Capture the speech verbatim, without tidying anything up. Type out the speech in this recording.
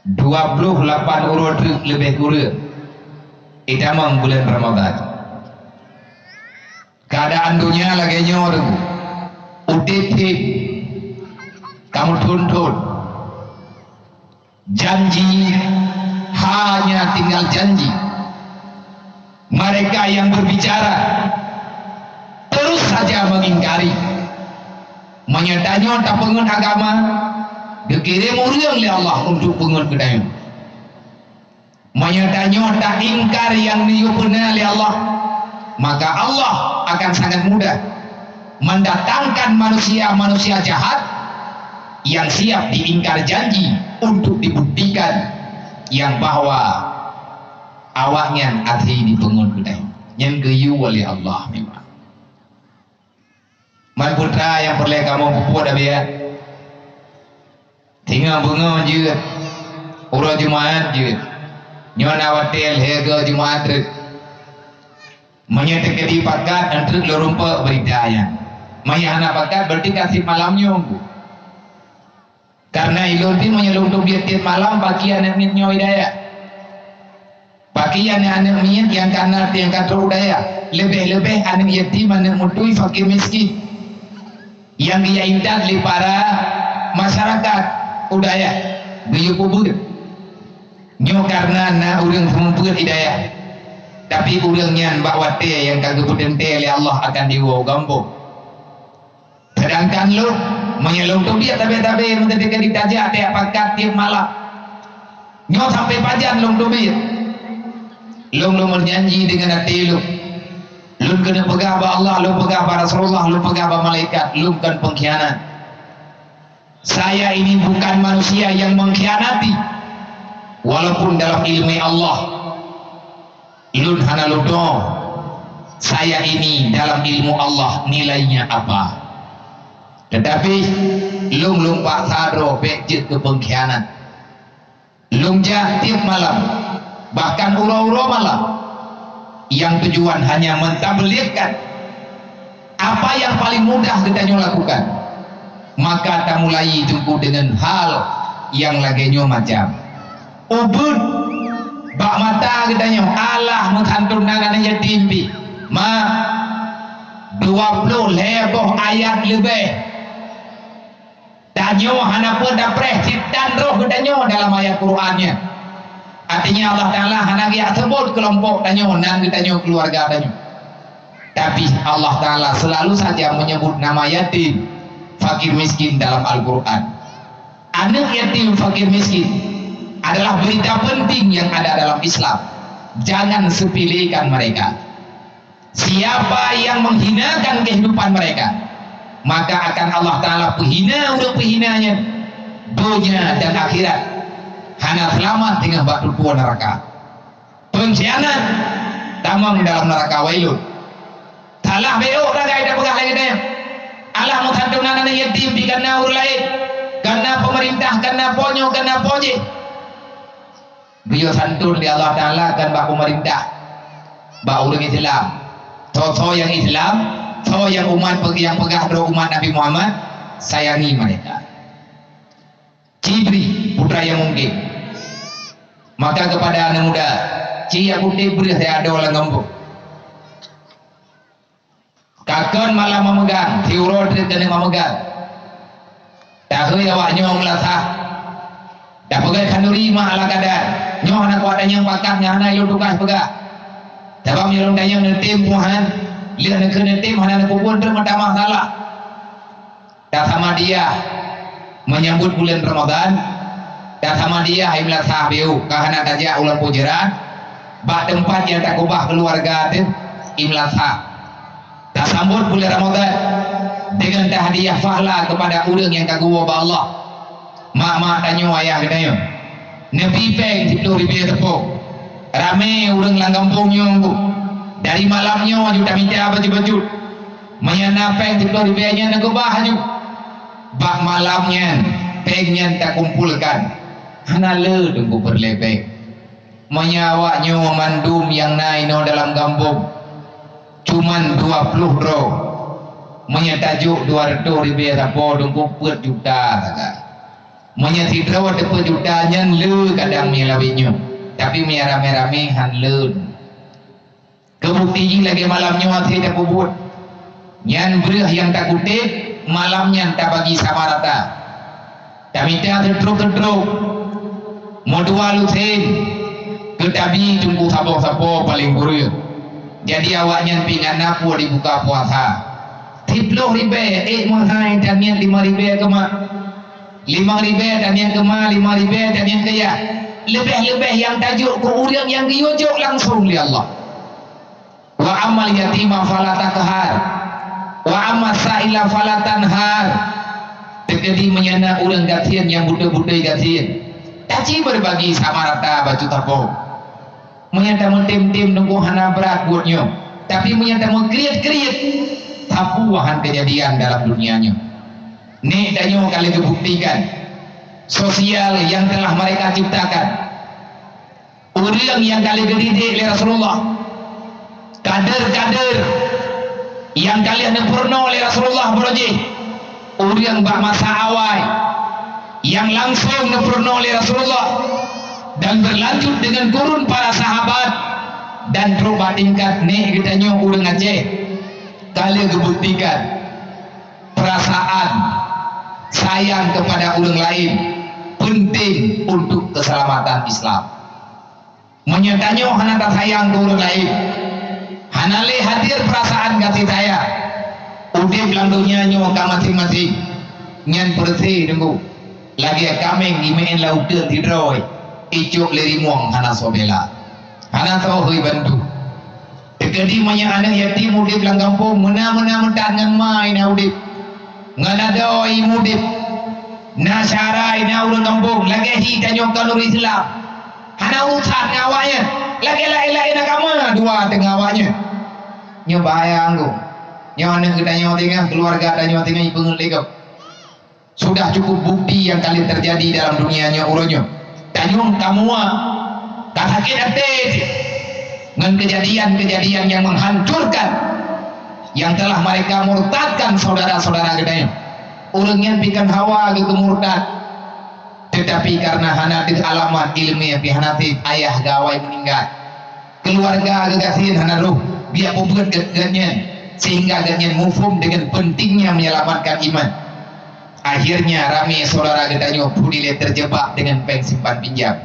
Dua ploh lapan uroe treuk leubeh kureueng itamong buleuen Ramadhan. Keuadaan donya lagée nyoe, Teungku. Udeb-udeb ka meuthon-thon. Janji hanya tinggal janji. Mereka yang berbicara terus saja mengingkari. Meunyoe tanyoe tapeungeut agama, geukirém ureuëng lé Allah untuk peungeut keu tanyoe. Meunyoe tanyoe taingkar nyang neuyue peuna lé Allah, maka Allah akan sangat mudah mendatangkan manusia-manusia jahat yang siap diingkar janji untuk dibuktikan yang bahwa awaknyan até dipeungeut keu tanyoe. Nyan geuyue lé Allah memang. Man putra nyang peureulée kamoe peubuet, Abiya. Singoh beungoh jeuet, uroe Jumaat jeuet. Nyoe na watée lhée goe Jumaat treuk. Meunyoe teukeudi pakat, eunteuk lôn rumpok beurita nyan. Meunyoe hana pakat, berarti ka seb malam nyoe. Kareuna ilôn pih meunyoe lôn teubiet tieb malam, pakri aneuk miet nyoe i dayah. Pakri aneuk-aneuk miet nyang ka na, nyang ka trok u dayah, leubeh-leubeh aneuk yatim, aneuk meutui, fakir miskin, nyang geujak intat lé para masyarakat u dayah, geuyue peubeuet. Nyoe kareuna na ureuëng seumeubeuet i dayah, tapi ureuëng nyan bak watée nyang ka geupeuteuntée lé Allah akan jiwoe u gampông. Seudangkan lôn, meunyoe lôn teubiet sabe-sabe meukeuseuti tajak tieb pakat tieb malam, nyoe sampoe pajan lôn teubiet? Lôn, lôn meujanji deungon até lôn. Lôn keuneuk peugah bak Allah, lôn peugah bak Rasulullah, lôn peugah bak malaikat, lôn kon peungkhianat. Saya ini bukan manusia yang mengkhianati, walaupun dalam ilmu Allah. Lôn hana lôn tuwoe, saya ini dalam ilmu Allah nilainya apa. Tetapi lôn, lôn paksa droe bék jeuet keu peungkhianat. Lôn jak tieb malam, bahkan uroe-uroe malam, yang tujuan hanya mentabligkan apa yang paling mudah geutanyoe lakukan, maka tamulai Teungku deungon hal nyang lagée nyoe macam. Ubeuet bak mata geutanyoe, alah meusantom nan aneuk yatim pih. Ma, dua ploh lhée boh ayat leubeh. Tanyoe hana peue tapreh sitan roh geutanyoe dalam ayat Quran nyan. Artinya Allah Taala hana geujak seubot keulompok tanyoe, nan geutanyoe, keuluwarga tanyoe. Tapi Allah Taala selalu saja menyebut nama yatim, fakir miskin dalam Al-Quran. Aneuk yatim, fakir miskin adalah berita penting yang ada dalam Islam. Jangan sepelekan mereka. Siapa yang menghinakan kehidupan mereka, maka akan Allah Taala peuhina ureuëng peuhina nyan donya dan akhirat. Hana seulamat singoh bak teupeue neuraka. Peungkhianat tamong dalam neuraka, wailun. Salah bék tagai tapeugah lagée nyan. Alah meusantom nan aneuk yatim pih, kana ureuëng laén, kana peumeurintah, kana po nyoe, kana po jih. Geuyue santom lé Allah Taala kon bak peumeurintah, bak ureuëng Islam. Soe-soe nyang Islam, soe nyang umat pe-, nyang peugah droe umat Nabi Muhammad, sayangi mereka. Ci bri putra nyang mungken. Maka keupada aneuk muda, ci jak putéh breueh nyang adoe lam gampông. Ka kon malam mameugang, siuroe treuk keuneuk mameugang. Tahôi awak nyoe meulasah. Tapeugah khanduri mak ala kada. Nyoe hana kuat tanyong pakat nyang hana ilôn tugaih peugah. Sabab meunyoe lôn tanyong neutem Tuhan, lheueh neukheun neutem hana neupeubuet treuk meutamah salah. Tasamadiyah menyambut buleuen Ramadhan, tasamadiyah i meulasah beu ka hana tajak u lampôh jeurat, bak teumpat nyang takeubah keuluwarga teuh i meulasah. Tasambot buleuen Ramadhan deungon tahadiyah pahala keupada ureuëng nyang ka geuwoe bak Allah. Mak-mak tanyoe, ayah geutanyoe, neubi péng siploh ribée sapo. Ramé ureuëng lam gampông nyoe, dari malam nyoe aju tamita bacut-bacut. Meunyoe na péng siploh ribée nyan neukeubah aju. Bak malam nyan, péng nyan takumpolkan. Hana le Teungku peureulée péng. Meunyoe awak nyoe mandum nyang na inoe dalam gampông, cuman dua ploh droe, meunyoe tajok dua reutôh ribée sapo, Teungku, peuet juta sagai. Meunyoe sidroe teupeu juta nyan le kadang meunyoe lawét nyoe, tapi meunyoe ramé-ramé han le. Keu bukti jih lagée malam nyoe hase tapeubuet. Nyan breuh nyang takutéb, malam nyan tabagi sama rata. Tamita seutrok-seutrok, meudua lusén, keu tabi teungku sapo-sapo paleng kureueng. Jadi awaknyan pih ngon na peue jibuka puasa. Siploh ribée, ék meuhai taniet limong ribée keumah. Limong ribée taniet keumah, limong ribée taniet keu yah. Leubeh-leubeh nyang tajok keu ureuëng nyang geuyue jok langsong lé Allah. Wa ammal yatima fala taqhar, wa ammas sa'ila fala tanhar. Teukeudi meunyoe na ureuëng gasien nyang beutôi-beutôi gasien, taci beubagi sama rata bacut sapo. Meunyoe tameutem-tem teungku hana brat buet nyoe, tapi meunyoe tameukriet-kriet, sapeue han keujadian dalam dunia nyoe. Nek tanyoe ka lheueh geubuktikan sosial nyang telah mereka ciptakan. Ureuëng nyang ka lheueh geudidik lé Rasulullah, kader-kader nyang ka lheueh neupeurunoe lé Rasulullah baroe jih, ureuëng bak masa awai nyang langsong neupeurunoe lé Rasulullah dan berlanjut dengan kurun para sahabat dan trok bak tingkat nek geutanyoe ureuëng Aceh ka lheueh geubuktikan perasaan sayang kepada ureuëng lain penting untuk keselamatan Islam. Meunyoe tanyoe hana tasayang keu ureuëng laén, hana lé hadir peurasaan gaséh sayang, udeb lam donya nyoe ka maséng-maséng. Nyan peureuséh teungku, lagée kaméng jimeu'en lam uteuen sidroe, icok lé rimueng hana soe bela, hana soe hôi bantu. Teukeudi meunyoe aneuëk yatim udeb lam gampông, meuna-meuna meutan ngon ma na udeb, ngon adoe udeb, na syedara na ureuëng gampông, lagée hi tanyoe kon ureuëng Islam. Hana urusan ngon awaknyan. Lagée laén-laén agama dua teungoh awaknyan. Nyoe bahaya anggô. Nyoe aneuëk geutanyoe teungoh, keuluwarga tanyoe teungoh jipeungeut lé gob. Sudah cukup bukti nyang ka lheueh teujadi dalam dunia nyoe uroe nyoe. Tanyoe ka muak, ka sakét até ngon keujadian-keujadian nyang menghancurkan yang telah mereka murtadkan saudara-saudara geutanyoe. Ureuëng nyan pih kon hawa geuh murtad. Teutapi kareuna hana deuh alamat iéleumé pih hana sép ayah geuh awai meuninggai, keuluwarga geuh gasien hana roh, biak peubeuet geuh nyan, sehingga geuh nyan muphom deungon pentingnya menyelamatkan iman. Akhirnya ramé saudara geutanyoe pun dilée terjebak deungon péng simpan pinjam.